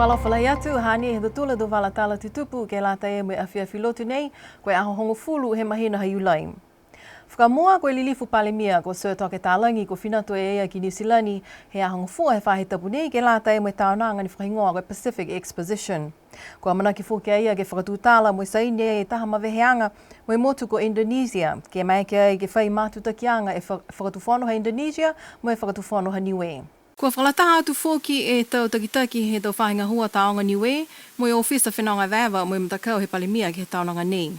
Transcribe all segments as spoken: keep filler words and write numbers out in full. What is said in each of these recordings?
Alofa lahi atu, hanei e tau tala tau vala tala tutupu ke lata mo e afiafi Lotu nei, ko e aho hogofulu he mahina ha Iulai. Fakamua, ko e lilifu Palemia ko Sir Toke Talagi, kua fina atu e ia ki Niu Silani he aho gofua he faahi tapu nei ke lata mo e taonaga ne fakahigoa ko e Pacific Exposition. Kua amanaki foki a ia ke fakatutala mo e saini e taha maveheaga mo e motu ko Indonesia, ke maeke ai ke fai matutakiaga e fa-, fakatufono ha Indonesia mo e fakatufono ha Niue. Kua fakalataha atu foki e tau takitaki he tau faahi gahua Tāoga Niue, mo e ofisa fenoga evaeva mo e matakau he Palemia ke he taonaga nei.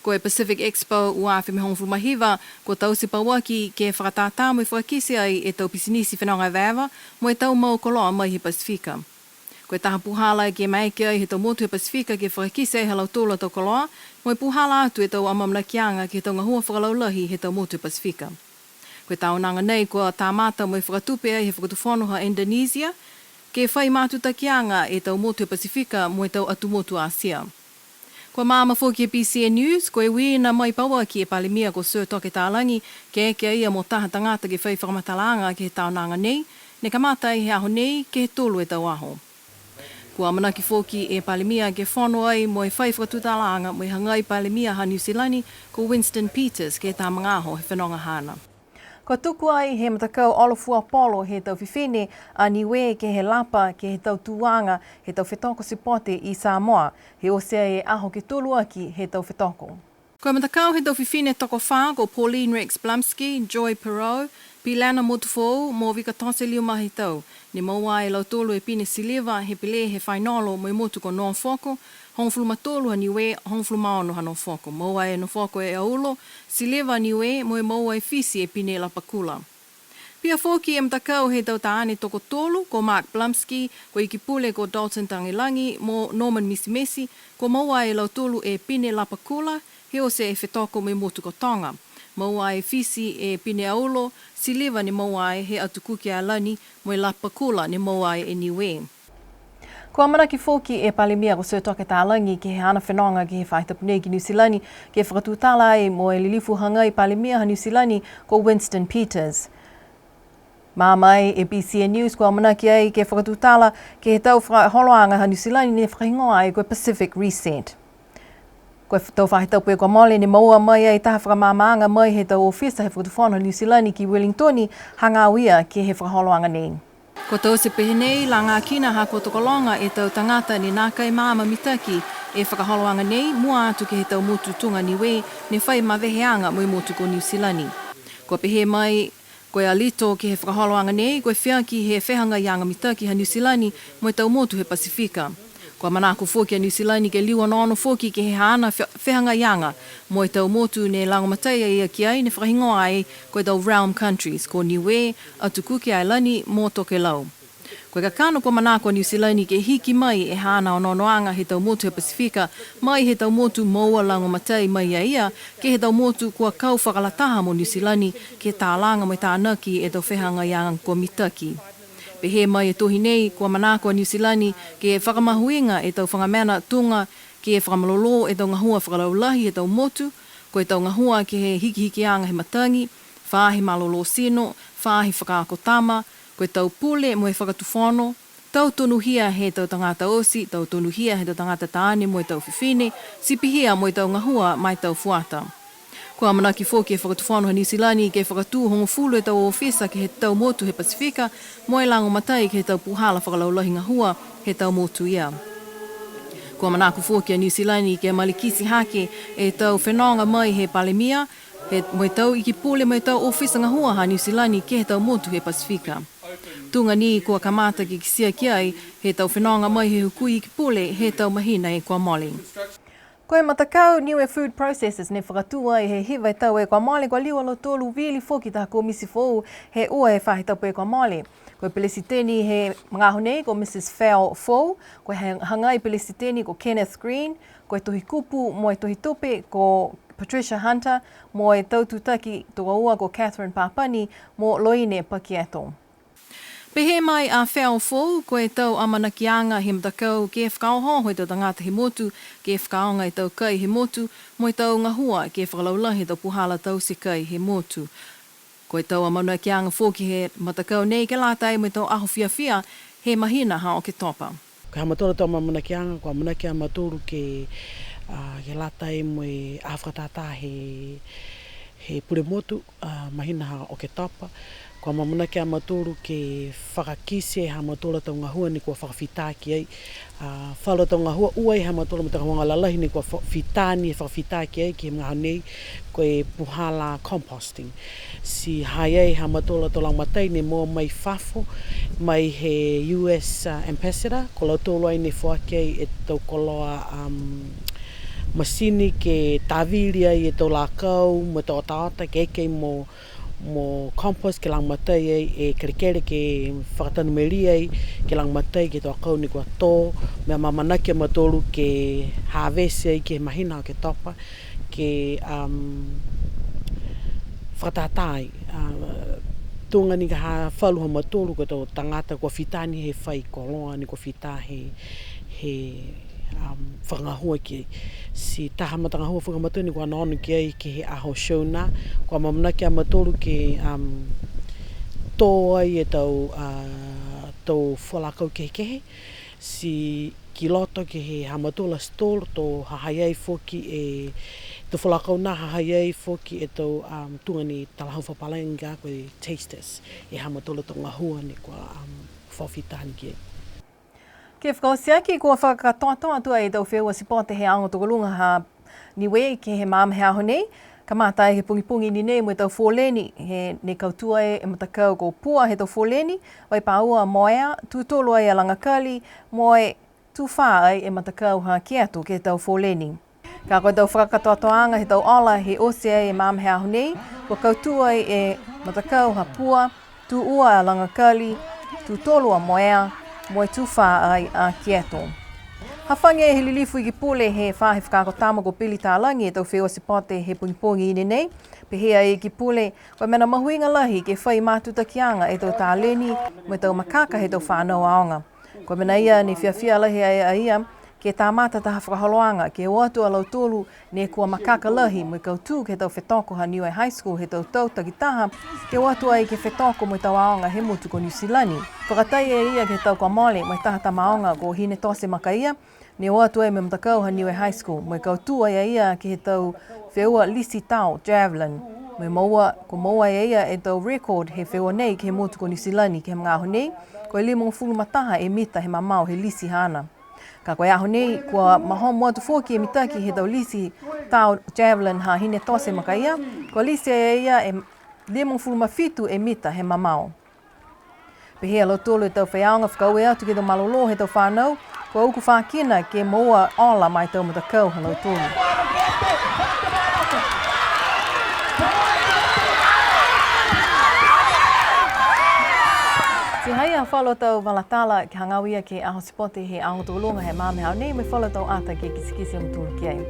Ko e Pacific Expo ua afe mo e hogofulu ma hiva, kua taute pauaki ke fakatātā mo e fakakite ai e tau pisinisi fenoga evaeva mo e tau mau koloa mai he Pasifika. Ko e taha puhala ke maeke ai he tau motu he Pasifika ke fakakite ai ha lautolu a tau koloa, mo e puhala atu e tau amaamanakiaga ke he tau gahua fakalaulahi he tau motu he Pasifika. Ko e taonaga nei kua kamata mo e fakatupe ai he fakatufono ha Indonesia, ke fai matutakiaga e tau motu he Pasifika mo e tau atu motu Asia. Kua maama foki he B C N News, ko e uiina mai pauaki e Palemia ko Sir Toke Talagi, ke eke a ia mo taha tagata ke fai fakamatalaaga ke he taonaga nei, ne kamata ai he aho nei ke he tolu e tau aho. Kua amanaki foki e Palemia ke fono ai mo e fai fakatutalaaga mo e hagai Palemia ha Niu Silani ko Winston Peters ke he tau magaaho he fenoga haana. Kua tuku ai he matakau Olo Fua Polo he tau fifine a Niue ke he lapa, ke he tau tuaga he tau fetoko sipote i Samoa, he oti e aho ke tolu aki he tau fetoko. Ko e matakau he tau fifine tokofā ko Pauline Rex Blumsky, Joy Perreault, Pilena Motufoou, mo Vikatose Liumahitau, ne moua e lautolu e pine siliva he pele he fainolo mo e motu ko Norfolk, hogofulu ma tolu ha Niue, hogofulu ma ono ha Norfolk. Moua e Norfolk e aulo, siliva Niue, mo e moua e Fisi e pine lapakula. Pihia foki e matakau he tau taane tokotolu, ko Mark Blumsky, ko e Ikipule ko Dalton Tagelagi, mo Norman Misimesi, kua moua e lautolu e pine lapakula, he oti e fetoko mo e motu ko Toga. Moua e Fisi e pine aulo, siliva ne moua he Atu Kuki Ailani, mo e lapakula ne moua e Niue. Kua amanaki foki e Palemia ko Sir Toke Talagi ke he haana fenoga ke he faahi tapu nei ki Niu Silani, ke fakatutala ai mo e lilifu hagai Palemia ha Niu Silani ko Winston Peters. Maama e B C N News kua amanaki ai ke fakatutala ke he tau fakaholoaga ha Niu Silani ne fakahigoa ai ko e Pacific Reset. Ko e tau faahi tapu kua mole ne moua mai ai taha fakamaamaaga mai he tau ofisa he fakatufono ha Niu Silani ki Wellington, hagaao ia ke he fakaholoaga nei. Kua taute pehē nei, lagakina ha kua tokologa e tau tagata ne nākai maama mitaki e fakaholoaga nei, mua atu ke he tau motu tuga Niue, ne fai maveheaga mo e motu ko Niu Silani. Kua pehē mai, ko e alito ke he fakaholoaga nei, ko e feaki he fehagaiaga mitaki ha Niu Silani mo e tau motu he Pasifika. Kua manako foki a Niu Silani ke liu onoono foki ke he haana fe-, fehagaiaga mo e tau motu ne lagomatai a ia ki ai ne fakahigoa ai ko e tau realm countries, ko Niue, Atu Kuki Ailani mo Tokelau. Ko e kakano kua manako a Niu Silani ke hiki mai e haana onoonoaga he tau motu he Pasifika, mai he tau motu moua lagomatai mai a ia, ke he tau motu kua kau fakalataha mo Niu Silani, ke talaga mo e tānaki e tau fehagaiaga kua mitaki. Pehē mai e tohi nei, kua manako a Niu Silani ke fakamahuiga e tau faga mena tuga ke fakamalolō e tau gahua fakalaulahi he tau motu, ko e tau gahua ke he hikihikiaga he matagi, faahi malolō tino, faahi fakaako tama, ko e tau pule mo e fakatufono, tau tonuhia he tau tagata oti, tau tonuhia he tau tagata taane mo e tau fifine, ti pihia mo e tau gahua ma e tau fuata. Kua amanaki foki e Fakatufono ha Niu Silani ke fakatū hogofulu e tau ofisa ke he tau motu he Pasifika, mo e lagomatai ke he tau puhala fakalaulahi gahua he tau motu ia. Kua manako foki a Niu Silani ke malikiti hake e tau fenoga mai he Palemia, he, mo e tau Iki Pule, mo e tau ofisa gahua ha Niu Silani ke he tau motu he Pasifika. Tuga ni kua kamata ke kitia ki ai he tau fenoga mai he Hukui Iki Pule he tau mahina kua mole. Ko e matakau Niue Food Processors ne fakatū ai he hiva e tau kua mole, kua liu a lautolu vili foki taha komiti foou he ua e faahi tapu kua mole. Ko e Pelesiteni he magaaho nei ko Mrs Fell Fou, ko e ha-, hagai Pelesiteni ko Kenneth Green, ko e Tohi Kupu mo e Tohi Tupe ko Patricia Hunter, mo e tau tutaki tokoua ko Catherine Papani mo Loine Pakiato. Pehē mai a Fell Fou, ko e tau amanakiaga he matakau ke fakaohooho e tau tagata he motu, ke fakaaoga e tau kai he motu, mo e tau gahua ke fakalaulahi e tau puhala taute kai he motu. Ko e tau amanakiaga foki he matakau nei ke lata mo e tau aho fiafia he mahina ha Oketopa. Ko e ha mautolu a tau amaamanakiaga, kua amanaki a mautolu ke, a, ke lata mo e aho fakatātā he, he pule motu, a, mahina ha Oketopa. Kua amaamanaki a mautolu ke fakakite e ha mautolu a tau gahua ne kua fakafita ki ai. A, falu a tau gahua, ua e ha mautolu a matagahua lalahi ne kua fa-, fita ni, fakafita ki ai ke he magaaho nei, ko e puhala composting. Ti ha ha i ai ha mautolu a tau lagomatai ne moua mai fafo, mai he U S, a, ambassador, ko lautolu ai ne foaki ai e tau koloa, um, masini ke tavili ai e tau lakau, mo e tau otaota, ke eke mo mo compost ke lagomatai ai, e kelekele ke fakatanumelia ai, ke lagomatai ke he tau akau ne kua tō, mo e amaamanaki a mautolu ke harvest ai ke he mahina Oketopa, ke, um, fakatātā ai. A, tuga ni ka ha falu ha mautolu ko e tau tagata kua fita ni he fai koloa ne kua fita he he, um, fakagahua ki ai. Ti taha matagahua foki ha mautolu ne kua onoono ki ai ke he aho show nā, kua amaamanaki a mautolu ke, um, tō ai e tau, a, tau fualakau kehekehe, ti ki loto ke he ha mautolu a stall, to ha ha i ai foki e, tau fualakau nā ha ha i ai foki e tau, um, tuga ni talahau fakapālagi ko e tasters, e ha mautolu a tau gahua ne kua, um, fakafita ni ki ai. Ke fakaoti aki, kua fakakatoatoa atu ai e tau feua sipote he aoga tokoluga ha Niue ke he magaaho he aho nei. Kamata ai he pogipogi ni nei mo e tau foleni, he ne kautū ai e matakau ko Pua he tau foleni, Vaipāua mo Ea, tū tolu ai a Lagakali, mo e tū fā ai e matakau ha Kieto ke he tau foleni. Ka ko e tau fakakatoatoaaga he tau ola he oti ai e magaaho he aho nei, kua kautū ai e matakau ha Pua, tū ua a Lagakali, tū tolu a Moea, mo e tū fā ai a Kieto. Hafagi e he lilifu Ikipule he Faahi Fakaako Tama ko Billy Talagi e tau feua sipote he pogipogi i ne nei, pehē a ia Ikipule, ko e mena mahuiga lahi ke fai matutakiaga e tau taleni mo e tau makaka he tau fanau aoga. Ko e mena ia ne fiafia lahi ai a ia, ke kamata taha fakaholoaga, ke o atu a lautolu ne kua makaka lahi mo e kautū ke he tau fetoko ha Niue High School he tau tau takitaha, ke o atu ai ke fetoko mo e tau aoga he motu ko Niu Silani. Fakatai e ia ke he tau kua mole, mo e taha tama aoga ko Hinetose Makaia, ne o atu ai mo e matakau ha Niue High School, mo e kautū ai a ia ke he tau feua lisi tao, javelin. Mo e moua, kua moua ai a ia e tau record he feua nei ke he motu ko Niu Silani ke he magaaho nei, ko e limagofulu ma taha e mita he mamao he lisi haana. Ka ko e aho nei, kua mahomo atu foki e mitaki he tau lisi tao javelin ha Hinetose Makaia, kua lisi ai a ia e limagofulu ma fitu e mita he mamao. Pehē a lautolu e tau faiaoga fakaaue atu ke he tau malolō he tau fanau, kua uku fakina ke moua ola ma e tau matakau ha lautolu. Ti ha ia falu a tau vala tala ke hagaao ia ke he aho sipote he aoga tokoluga he magaaho nei, mo e falu a tau ata ke kitekite a mutolu ki ai.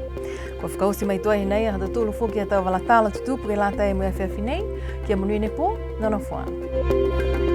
Kua fakaoti mai tuai hinei ha tautolu foki a tau vala tala tutupu ke lata mo e afiafi nei, kia monuina e pō, nonofo ā.